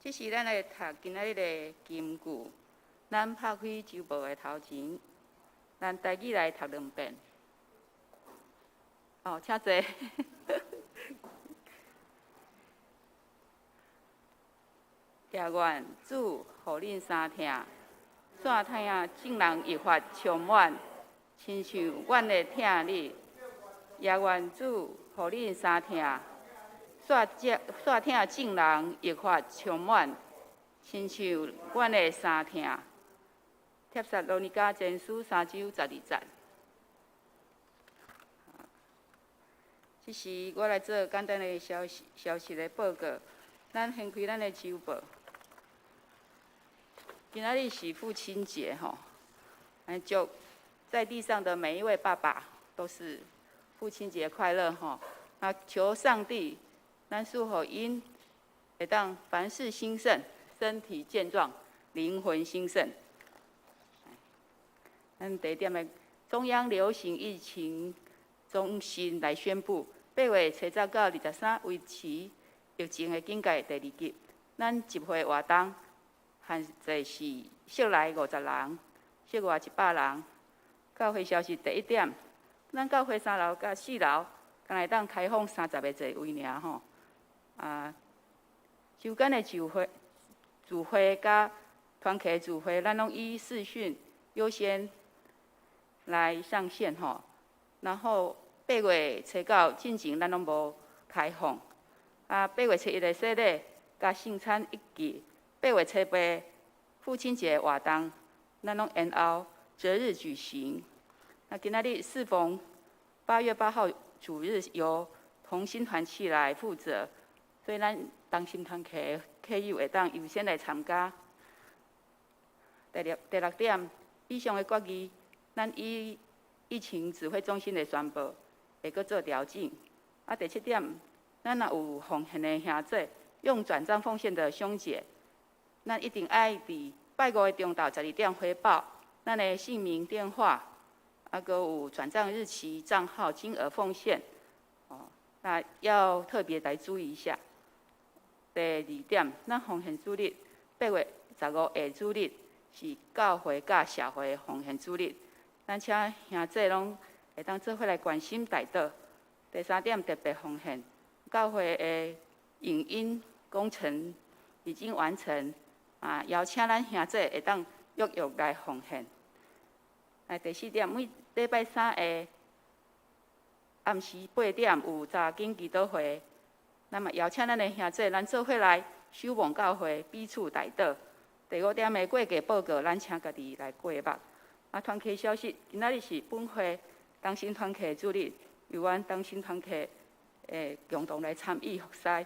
这是咱来读今仔日的金句。咱拍开周报的头前，咱台语来读两遍。哦，请坐。耶愿主予恁三疼，煞疼众人愈发充满，亲像阮的疼你。耶愿主予恁三疼，煞疼众人愈发充满，親像阮的衫疼。帖撒羅尼迦前書三章十二節。這時我來做簡單的消息的報告。咱掀開咱的週報。今仔日是父親節吼，祝在地上的每一位爸爸都是父親節快樂吼。啊，求上帝，咱賜予𪜶會當凡事興盛，身體健壯，靈魂興盛。咱第一點的中央流行疫情中心來宣布，8月初十到23維持疫情的警戒第二級。咱集會活動限制是室內50人，室外100人。教會消息第一點，咱教會三樓佮四樓，敢若會當開放30個座位爾吼。啊，週間的聚會、聚會佮團契聚會，咱攏以視訊優先來上線吼。然後8月初九進前，咱攏無開放。啊，8月初一的洗禮佮聖餐以及8月初八父親節活動，咱攏延後擇日舉行。那今仔日適逢8月8號主日，由同心團契來負責，所以咱同心團契契友會當優先來參加。第六點，以上的決議，咱以疫情指揮中心的宣布，會閣做調整。啊，第七點，咱若有奉獻的兄弟，用轉帳奉獻的兄姐，咱一定愛佇拜五的中晝12點回報咱的姓名、電話，啊，閣有轉帳日期、帳號、金額奉獻。哦，那要特別來注意一下。第二點，咱奉獻主日8月15下主日是教會佮社會奉獻主日，咱請兄弟攏會當做伙來關心代禱。第三點，特別奉獻，教會的影音工程已經完成，啊，邀請咱兄弟會當踴躍來奉獻。啊，第四點，每禮拜三的暗時8點有查經祈禱會，那麼邀請咱的兄弟，咱做伙來守望教會，彼此代禱。第五點的過季報告，咱請家己來過目。啊，團契消息，今仔日是本會同心團契主日，由阮同心團契共同來參與服侍。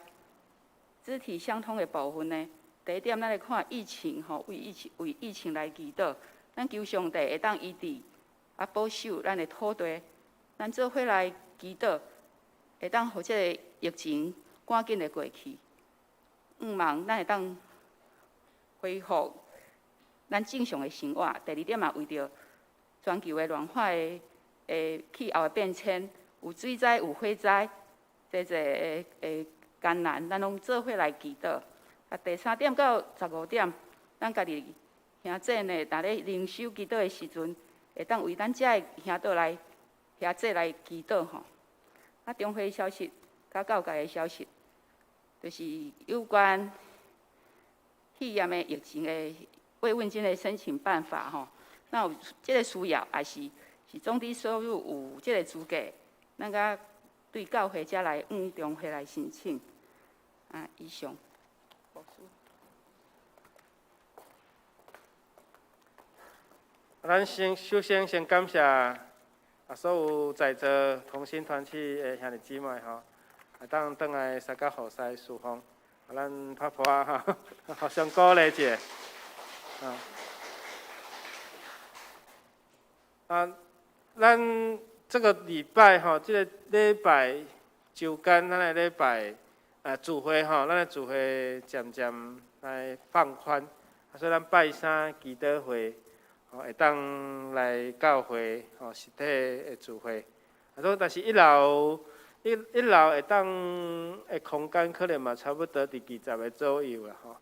肢體相通的部分呢，第一點，咱來看疫情吼，為疫情來祈禱，咱求上帝會當醫治啊，保守咱的土地，咱做伙來祈禱，會當予這个疫情趕緊的過去。向望咱會當恢復咱正常的生活。第二點嘛，為著全球的暖化的氣候的變遷，有水災有火災，這濟的艱難，咱攏做伙來祈禱。啊，第三點到15點，咱家己兄弟呢，若咧靈修祈禱的時陣，會當為咱遮的兄弟來兄弟來祈禱吼。啊，中會消息佮教界的消息，就是有關肺炎的疫情的慰問金的申請辦法吼。那有這个需要，抑是中低收入有這个資格，咱佮對教會遮來向中會來申請。啊，以上。牧師。咱先首先先感謝啊，所有在座同心團契的兄弟姊妹吼，會當轉來參加服侍侍奉，啊，咱拍噗仔吼，互相鼓勵一下。啊，啊，咱這個禮拜吼，這个禮拜週間，咱的禮拜啊聚會吼，咱的聚會漸漸來放寬，啊，所以咱拜三祈禱會，吼，會當來教會吼實體的聚會。啊，所以但是一樓一樓會當的空間可能嘛差不多佇20個左右啦吼。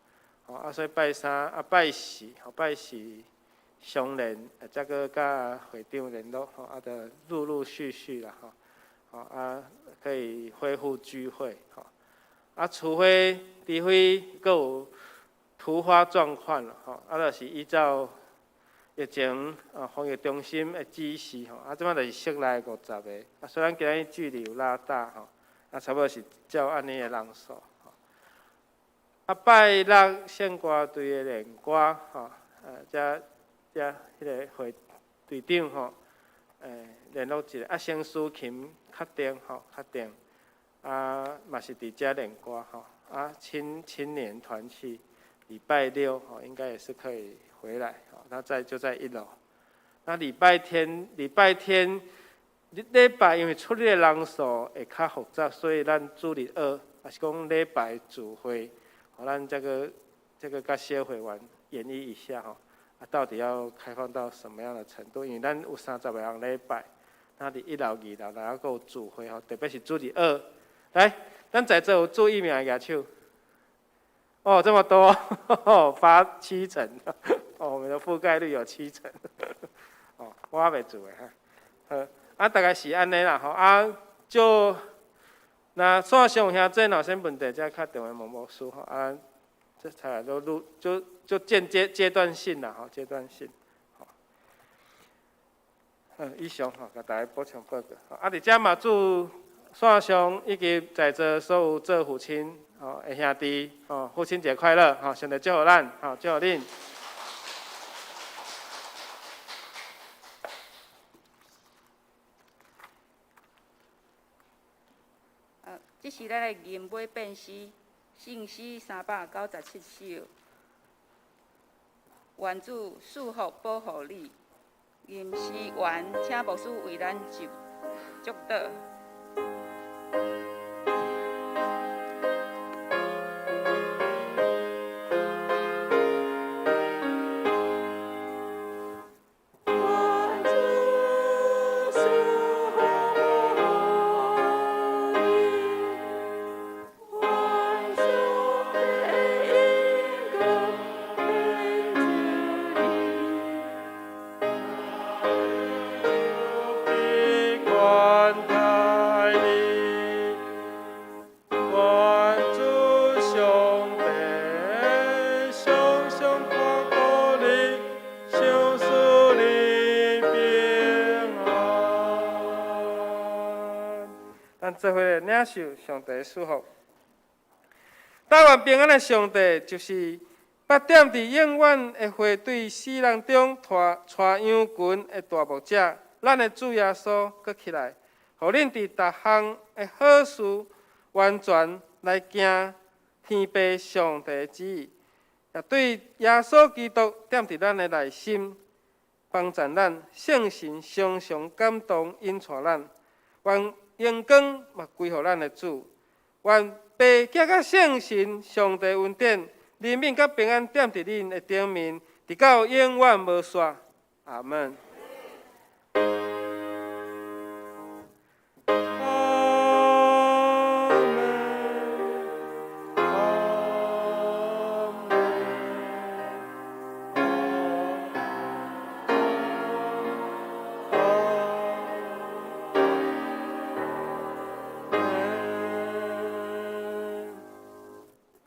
吼啊，所以拜三啊拜四吼拜四相連，啊，才閣佮會長聯絡吼，啊，就陸陸續續啦吼，吼啊，可以恢復聚會吼。啊，除非閣有突發狀況啦吼，啊，就是依照疫情啊防疫中心的指示吼，啊，這擺就是室內50個，啊，雖然今日距離有拉大吼，啊，差不多是照按呢的人數。啊，拜六聖歌隊的練歌吼，遮遮彼个會隊長吼，聯絡一下，啊，先思琴確定吼，確定，啊，嘛是佇遮練歌吼，啊，青年團契禮拜六吼，應該也是可以回來，吼，那在就在一樓。那禮拜天，禮拜天，禮拜因為出入的人數會較複雜，所以咱主日學，抑是講禮拜聚會，吼，咱這個佮小會員研議一下吼，啊，到底要開放到什麼樣的程度？因為咱有30個人禮拜，那佇一樓、二樓，然後閣有聚會吼，特別是主日學。來，咱在座有注意名的舉手。哦，這麼多，八七成，哦，我們的覆蓋率有七成。哦，我還袂做的哈。好，啊，大概是按呢啦吼，啊，就若線上兄弟若啥問題，才敲電話問牧師吼，啊，這才都錄就間階階段性啦吼，階段性。好，以上吼，共大家補充報告。啊，佇遮嘛祝線上以及在座所有做父親吼的兄弟吼，父親節快樂！吼，上帝祝福咱，吼，祝福恁。這是咱的吟尾變詩，聖詩397首。願主賜福保護你。吟詩完，請牧師為咱祝禱。做伙來領受上帝賜福。台灣平安的上帝，就是捌踮佇永遠的火對死人中帶羊群的大牧者，咱的主耶穌閣起來，予恁佇逐項的好事完全來行天父上帝旨意，也對耶穌基督踮佇咱的內心，幫助咱聖神常常感動引帶咱，願榮光嘛歸予咱的主，願父子佮聖神上帝恩典、憐憫佮平安踮佇恁的頂面，直到永遠無煞。阿門。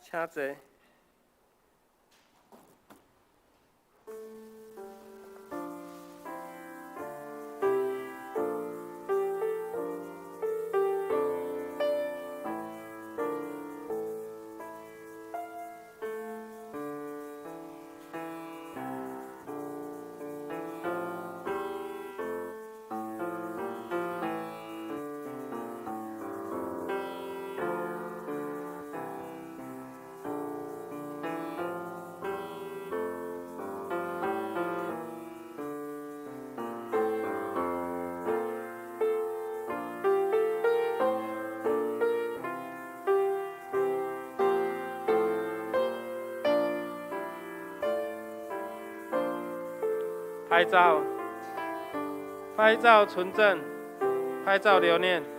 請坐。拍照，拍照存證，拍照留念。